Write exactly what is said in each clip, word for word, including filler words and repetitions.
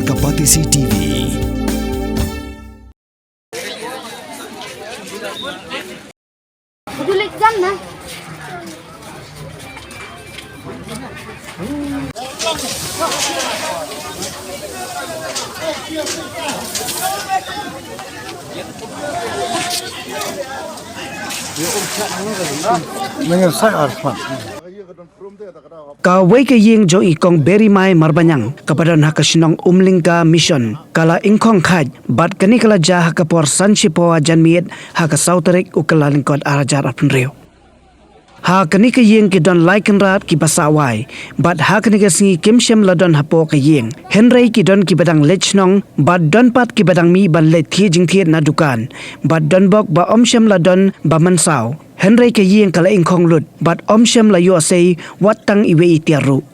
Ka Batesi T V. Kawei ka ïing jong i Kong Beri Mai Marbaniang kaba don ha ka shnong Umlyngka Mission ka la ingkhong khait bad kane ka la jia ha ka por san shipawa janmiet ha ka saw tarik u Kyllalyngkot ar hajar arphew hynriew. Ha kane ka ïing ki don lai kynrad kiba sah wai bad ha kane ka sngi kim shym la don hapoh ka ïing, hynrei ki don kiba dang leit shnong bad don pat kiba dang mih ban leit thied jingthied na dukan bad don bok ba ym shym la don ba mynsaw. Hynrei ka ïing ka la ingkhong lut bad ym shym la ïoh sei wat tang iwei i tiar ruh.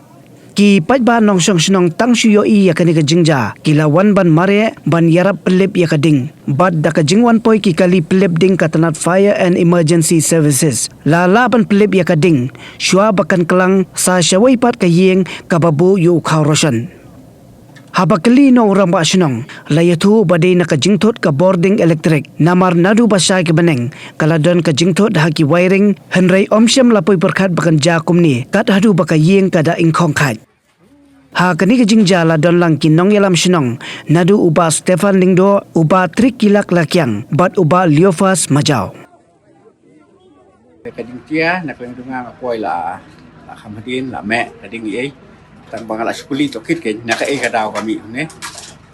Ki paidbah nongshong shnong tang shu ïohi ïa kane ka jingjia ki la wan ban mareh ban ïarap pynlip ïa ka ding bad da ka jingwan poi ki kali pynlip ding ka tnat Fire and Emergency Services la lah ban pynlip ïa ka ding shuwa ba kan klang sa shawei pat ka ïing kaba buh ïa u khaw roshan. Haba kylli na u rangbah shnong, la ïathuh ba dei na ka jingthut ka bording elektrik namar naduh ba shai ka bneng ka la don ka jingthut ha ki wiring, hynrei ym shym la poi pyrkhat ba kan jia kumne kat haduh ba ka ïing ka da ingkhong khait. Ha kane ka jingjia la don lang ki nongïalam shnong naduh u Bah Stephan Lyngdoh, u Bah Trikilak Lakiang bad u Bah Leophas Majaw. Ka jingtia na ka liang jong nga nga poi la, la kham hadien la meh ka ding ei. Tang ba nga la shu kylli tohkit kein na kaei ka daw ka mih ne.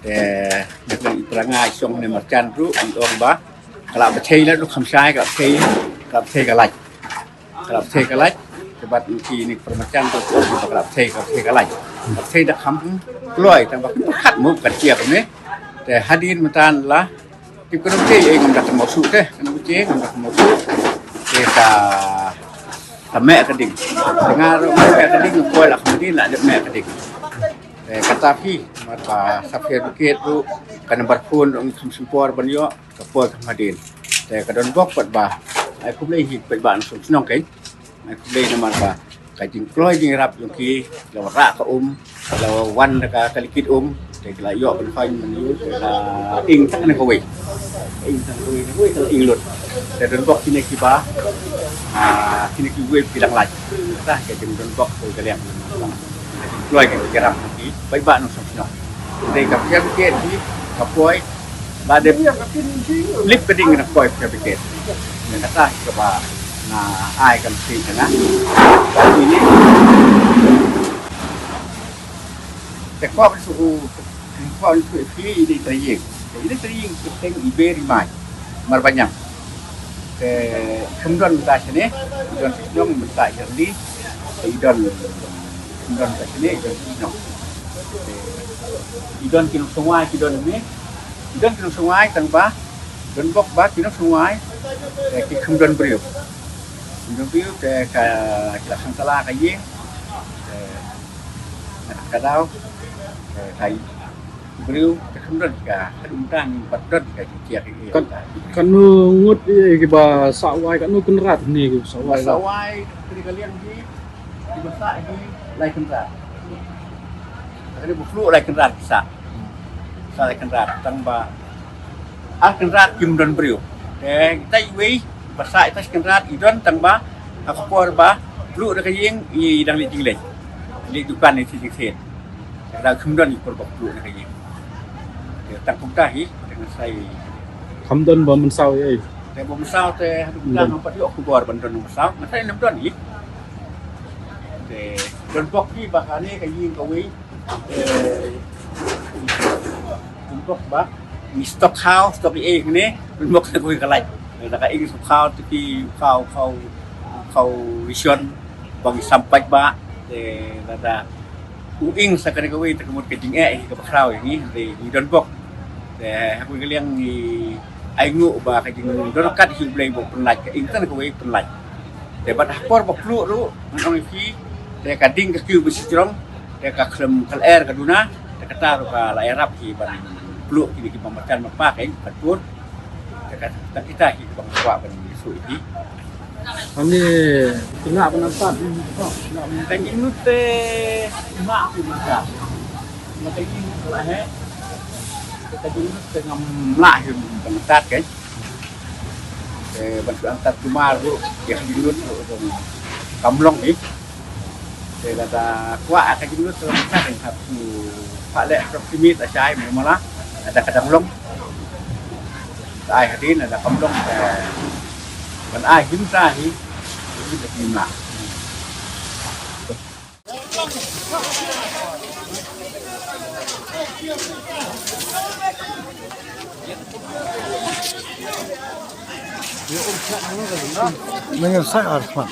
Te na ka liang i para nga i shong ne marjan ruh i ong ba ka la bthei la duk kham shai, ka la bthei, ka la bthei ka lait. Ka la bthei ka lait. Te bad ki ne para marjan ruh ki ong ba ka la bthei, ka la bthei ka lait. Ka la bthei da kham kloi tang ba ka khat mo ka tia ka ne. Te hadien mynta la Tip ka dong te, eh, ngam da ka mawsuk te, ka dong te, ngam da ka mawsuk. Te ka, ka meh ka ding. Te nga ruh meh ka ding, poi la ka ding, la dep meh ka ding. Te kata phi, mat ba sa phi dukit tu, ka number phone ruh kham sngewpor ban ïoh, ka poi ka hadien. Te ka don bok pat ba, ai khublei hi pat ba nang shnong kein. Ai khublei namar ba ka jingkloi jingïarap jong ki, la wanrah ka um, la wan da ka, ka likit um, te ki la ïoh ban find man ïoh, te ka ing tang na kawei. Ka ing tang na kawei, na kawei ka la ing lut. Te don bok kine kiba, ah, kine kiwei ki dang lait. Te ka jingdon bok kawei ka liang. Kloi ka jingïarap ki, bai ba nang shnong. Te ka pia ki, ka poi, Ba dep lip ka ding na poi pia biket. Na kata ka ba na ai kan sing kana. Ba ini. Te ko su u, ko su fi ini traying. Ini traying, teng i Beri Mai. Marbaniang. Te kham don mynta shane, don shnong mynta i Rli. Te i don, kham don mynta shane, i don shnong. Te i don ki nongshong wai, ki don ne. I don ki nongshong wai tang ba, don bok ba ki nongshong wai, eh, ki kham don briew. Kham don briew te ka, ki la khang tala ka ïing. Te na ka daw, te ka briew, te kham don ka, ka dum tang, bad don ka ki kia ki ïing. Kan, kano ngut, eh, kiba sah wai, kano kynrad ne kiba sah wai. Sah wai, kane ka liang hi, kiba sah hi, lai kynrad. Kane ba pluh lai kynrad ki sah. Sah lai kynrad, tang ba ar kynrad kim don briew. Te kita iwei ba sah ita shi kynrad i don tang ba ha ka por ba pluh da ka ïing i dang leit jingleit. Leit dukan leit shisien. Ka dang kham don i por ba pluh da ka ïing. Te tang kumta hi, te ngan sa ïa. Kham don ba mynsaw ïa. Te ba mynsaw te haduh kumta ngam pat ïoh khubor ban don mynsaw. Ngan sa ïa nam don hi. Te don bok hi ba kane ka ïing kawei. Eh, bok ba ngi stok khaw, stok ïa ngi ne, bok na kawei ka lait. Da ka ing stok khaw te ki khaw, khaw, khaw rishon ba ngi sam paidbah. Te lada u ing sa kane kawei te ka mut ka jingeh hi kaba khraw ïa ngi, te ngi don bok. Te ha kawei ka liang ngi ai nguh ba ka jingdon kat hi U Blei ba u pynlait, ka ing tang kawei pynlait. Te bad ha por ba pluh ruh ngan ong ïa phi, te ka ding ka kiew ba shi jrong, te ka khlem ka lyer ka duna, te kata ruh ka la ïarap hi ban pluh kine kiba marjan marpa kein, ban pur. Te ka, te kita hi kiba nga kwah ban ïathuh ïa phi. Ani, kena ban nampak. Ka jinglut te mak ki mata. Mata ïing ka la heh. Te ka jinglut te ngam lah hi ban tat kein. Te ban shu tat tumar ruh ïa ka jinglut ruh dang kam long hi. Te lada kwah ka jinglut te ban tat kein hap shu phah leh proximity lashai mo mala lada ka dang long. Te ai hadien lada kam long te ban ai him sa hi. Te ngim lah. Nangin sa arfan.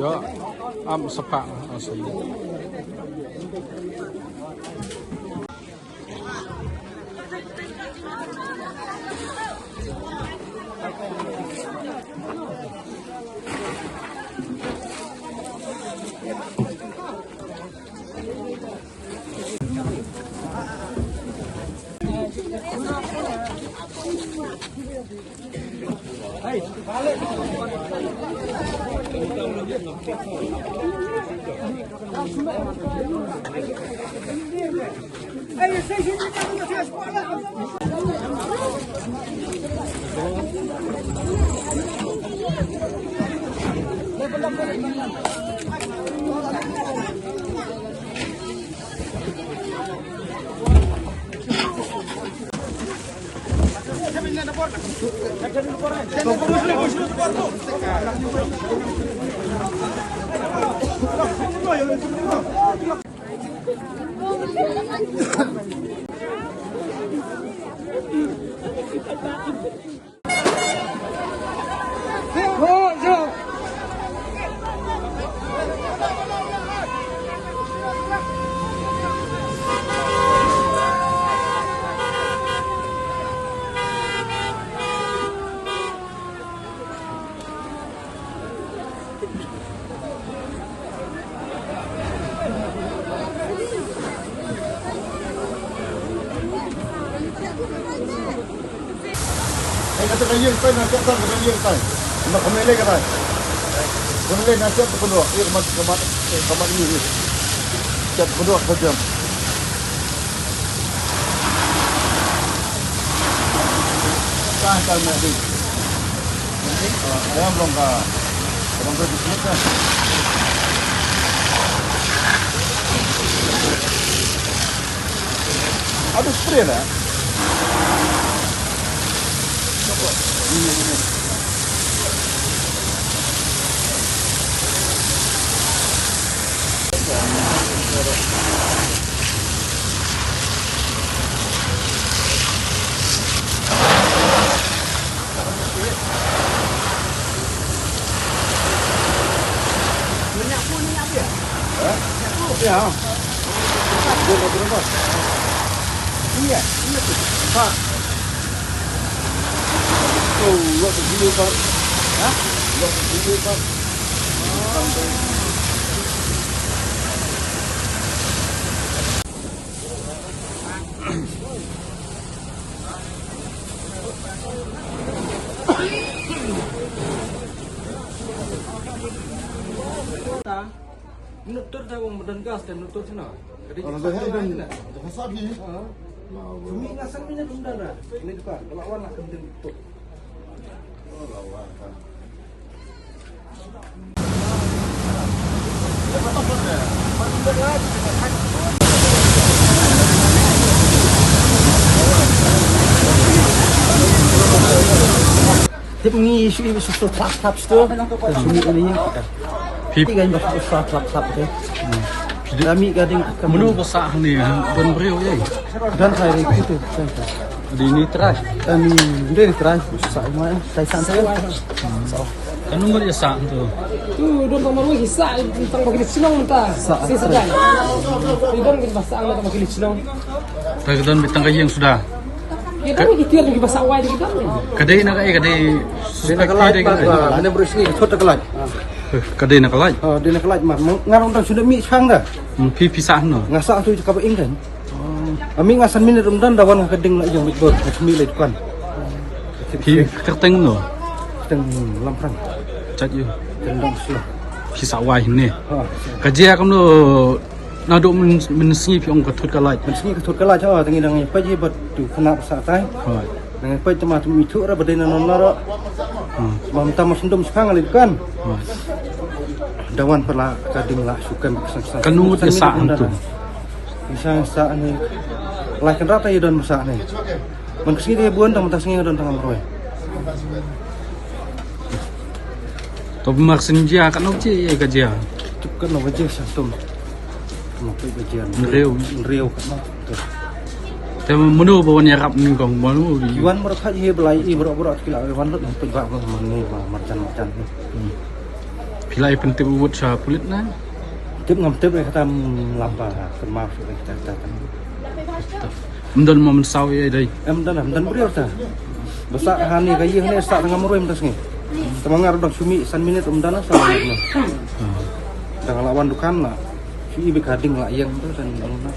Ïa, am sapa asal. Ai, kata ka ïing tai, na kata ka ïing tai. Na ka mele ka tai. Ka mele na siap tu pun dua. Ïa, ka mat, ka mat, ka mat ni, ïa. Siap tu pun dua, ka jam. Ka, ka mele. Ah, ïa, belum ka. Belum ka bismillah. Spray dah. Minyak pun, minyak pun. Ha? Minyak pun. Ya. Dia dah berubah. Iya, iya tu. Ha. Oh, lot of view, Pak. Ha? Lot of view, Pak. Nutur da wang madan gas dan nutur sina. Kalau dah hai dan dah sat ni. Kami ngasan minyak dum dara. Ini depan, kalau wan lah kemudian betul. Tip ngi shu i shu shu tlap tlap stu. Shu mi ini. Pip. Tiga ni shu shu tlap tlap te. Kami gading. Munu basa ni don briew ye. Don kai ri kitu. Di ni trai. Ani, dia ni trai. Sa mai. Kai san sa. Kan nunggu dia sa tu. Tu don kamar wei sa tang bagi chinong ta. Sa. Si sedang. Di don kita basa ang tang bagi chinong. Tang don bitang kayang sudah. Kita ni kita lagi basa wai di kita ni. Kadai nak eh kadai. Dia nak kelaj. Ini bersini kot kelaj. Kadai nak kelaj. Oh, dia nak kelaj mah. Ngarang tang sudah mi sang dah. Pi pi sa no. Ngasa tu ka ba ing kan. Ami ngasan minit rum dan dawan ka ding la ïong mit bor ka smi le dukan. Hi kerteng no. Teng lam prang. Chat yu. Teng dang slo. Hi sa wai ne. Ha. Ka jia kam no na do min min sngi pi ong ka thut ka lait. Min sngi ka thut ka lait ha teng dang pa ji bat tu kena sa tai. Ha. Nang peit tama tu mithu ra badai na non ra. Mam tama sendum sekang ali kan. Dawan pala ka ding la sukan sang sang. Kanu dia sa tu. Sang sa ni. Lai kan rata ya don masa ni. Man kesini dia buan tama tas ni don tengah meroi. To mak senja kan ok je ka jia. Tu kan ok je santum. Nriew. Nriew kat ma. Te mano ba wan ïarap nyngkong mano. Ki wan baroh khat hi ba lai i baroh baroh ki la wan lut peit ba ba man ni ba marjan marjan ni. Phi la i pyntip wut sha pulit na. Tip ngam tip eh kata lam ba kan ma shu kita kita. Mdon ma mynsaw ïa dei. Em dana mdon briew ta. Basa hani ka ïing ne sa tang ngam roi mynta sngi. Tama ngar dang sumi san minit mdana sa. Tang la wan dukan la. Shu i bik ha ding la ïeng tu san ong na.